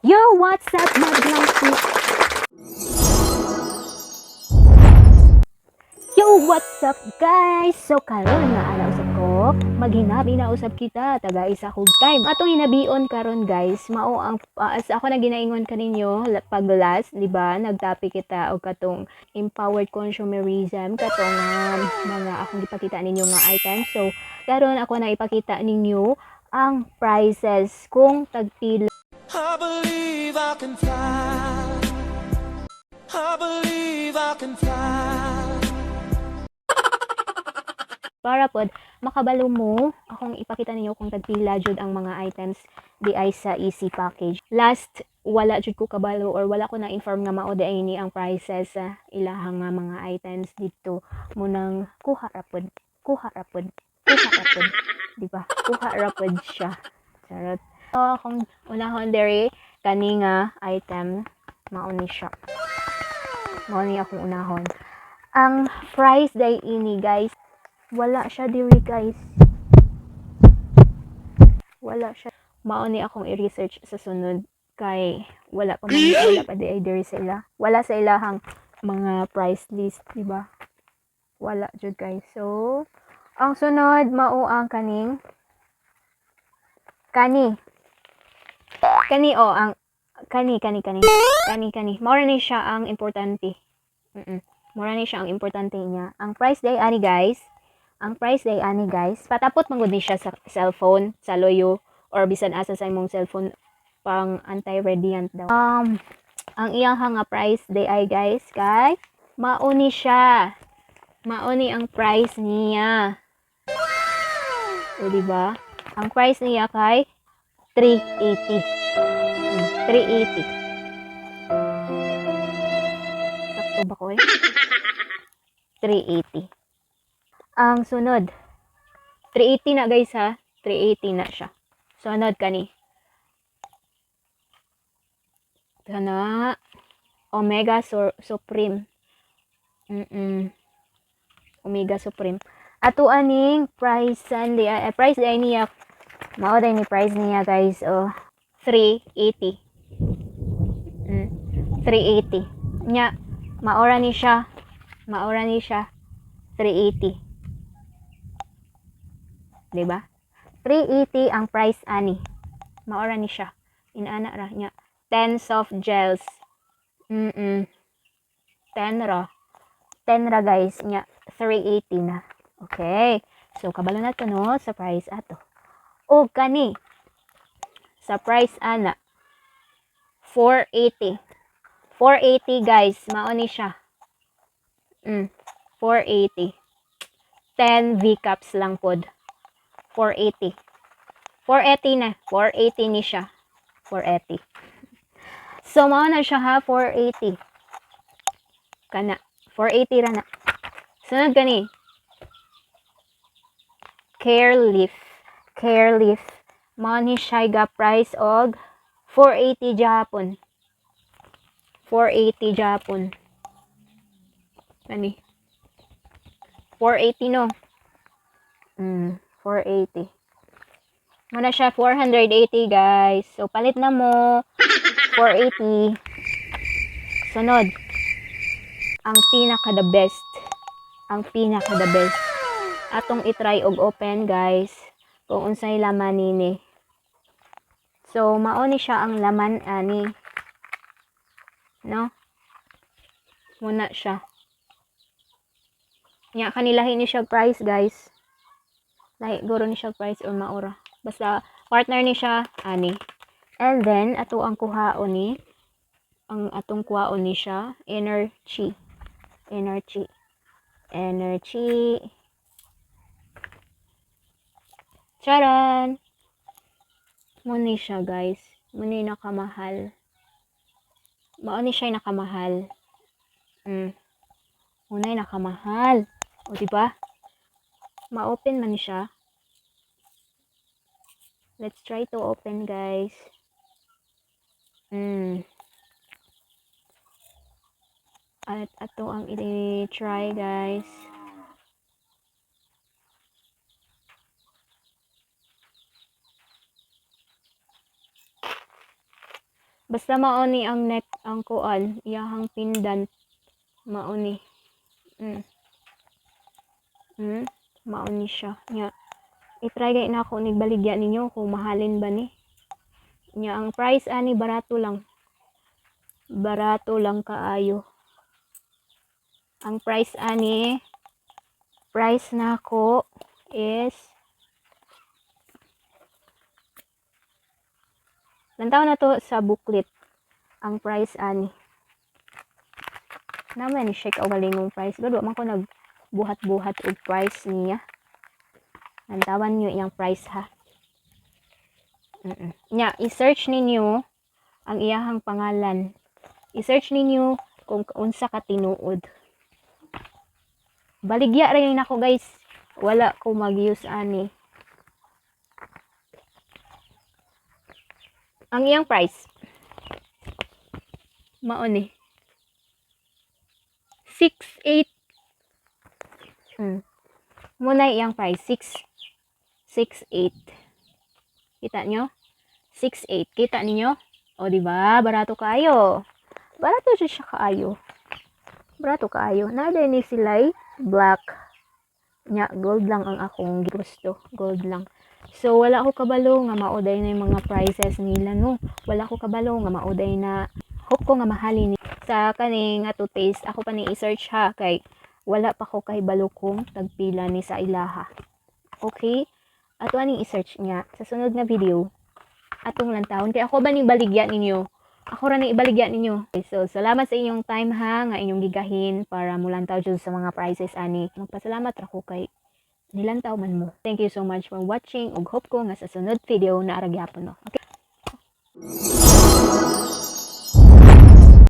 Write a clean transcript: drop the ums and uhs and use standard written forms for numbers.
Yo, what's up, madlang people? Yo, what's up, guys? So karon nga ana usab ko, maghinabi na usab kita taga isa kog time. Atong hinabion karon, guys, mao ang as ako na ginaingon kaninyo pag last, di ba? Nagtopic kita og katong empowered consumerism, katong mga akong gipakita ninyo nga item. So karon ako na ipakita ninyo ang prices kung tagpila I believe I can fly. I believe I can fly. Para pod makabalo mo akong ipakita ninyo kung tagpila jud ang mga items di ay sa easy package. Last, wala jud ko kabalo or wala ko na inform nga mao di ay ni ang prices sa ilahang nga mga items dito munang kuha ra pod, kuha ra pod, kuha ra pod, di ba? Kuha ra pod siya. Charot. So akong unahon diri kani nga item, mao ni siya, mao ni akong unahon. Ang price day ini, guys, wala siya diri, guys. Wala siya. Mao ni akong i-research sa sunod kay wala pa man, wala pa di ay diri sa ila. Wala sa ilahang mga price list, di ba? Wala jud, guys. So, ang sunod mao ang kaning kani. Kani o ang kani kani kani. Kani kani. Mao ra ni siya ang importante. Mao ra ni siya ang importante niya. Ang price day ani, guys, ang price day ani, guys, patapot man gud ni siya sa cellphone, sa loyo or bisan asa sa imong cellphone, pang anti-radiant daw. Ang iyang nga price day ay, guys, kay mao ni siya. Mao ni ang price niya. O, di ba? Ang price niya kay 380. 380. Sakto ba ko eh? 380. Ang sunod, 380 na, guys, ha. 380 na siya. Sunod kani. Kana Omega Supreme. Omega Supreme. Ato aning price di ay price di ay niya. Mao day ni price niya, guys. Oh, 380. 380. Nya maora ni siya. Maora ni siya. 380. 'Di ba? 380 ang price ani. Maora ni siya. Inana ra nya. 10 soft gels. 10 ra. 10 ra, guys, nya 380 na. Okay. So kabalo na to, no, sa price ato. O kani sa price ana 480. 480, guys, mao ni siya. 480. 10 V caps lang pod. 480. 480 na. 480 ni siya. 480. So, mao na siya ha. 480. Kana. 480 ra na. Sunod kani. Care Leaf. Care Leaf. Mao ni siya ga price og 480 Japon. 480 Japon. Kani. 480, no? 480. Muna siya 480, guys. So palit na mo 480. Sunod. Ang pinaka the best. Ang pinaka the best. Atong i-try og open, guys, kung unsay laman nini. So mao ni siya ang laman ani. No? Muna siya. Nya kanilahi ni siya price, guys. Lahi guro ni siya price or maura. Basta partner ni siya ani. And then ato ang kuhaon ni ang atong kuhaon ni siya energy. Energy. Energy. Charan! Mao ni siya, guys. Mao ni nakamahal. Mao ni siya nakamahal. Unay nakamahal. O, di ba? Ma-open man siya. Let's try to open, guys. At ato ang i-try, guys. Basta mao ni ang neck, ang kuan, iyahang pendant. Mao ni. Mao ni siya. Nya i-try gani nako nig baligya ninyo kung mahalin ba ni. Nya ang price ani barato lang. Barato lang kaayo. Ang price ani, price nako is, lantaw na to sa booklet ang price ani. Naman ni check kaugalingong price. Gud, wa man ko nagbuhat-buhat og price niya. Lantawan niyo iyang price ha. Nya, i-search ninyo ang iyahang pangalan. I-search ninyo kung unsa ka tinuod. Baligya rin nako, guys. Wala ko mag-use ani. Ang iyang price mao ni 6.8. Muna iyang price 6 6.8. Kita nyo? 6.8. Kita ninyo? O, di ba? Barato kaayo. Barato siya kaayo. Barato kaayo. Naa ni sila'y black. Nya, gold lang ang akong gusto. Gold lang. So, wala ko kabalo nga mao diay na yung mga prices nila, no? Wala ko kabalo nga mao diay na. Hope ko nga mahalin ni. Sa kani nga toothpaste, ako pa ni i-search ha, kay wala pa ko kahibalo kung tagpila ni sa ilaha. Okay? Ato aning i-search niya sa sunod nga video atong lantawon kay ako ba ning baligya ninyo? Ako ra ning ibaligya ninyo. Okay, so salamat sa inyong time ha nga inyong gigahin para mulantaw jud sa mga prices ani. Magpasalamat ra ko kay nilantaw man mo. Thank you so much for watching ug hope ko nga sa sunod video naa ra gyapon mo. Okay.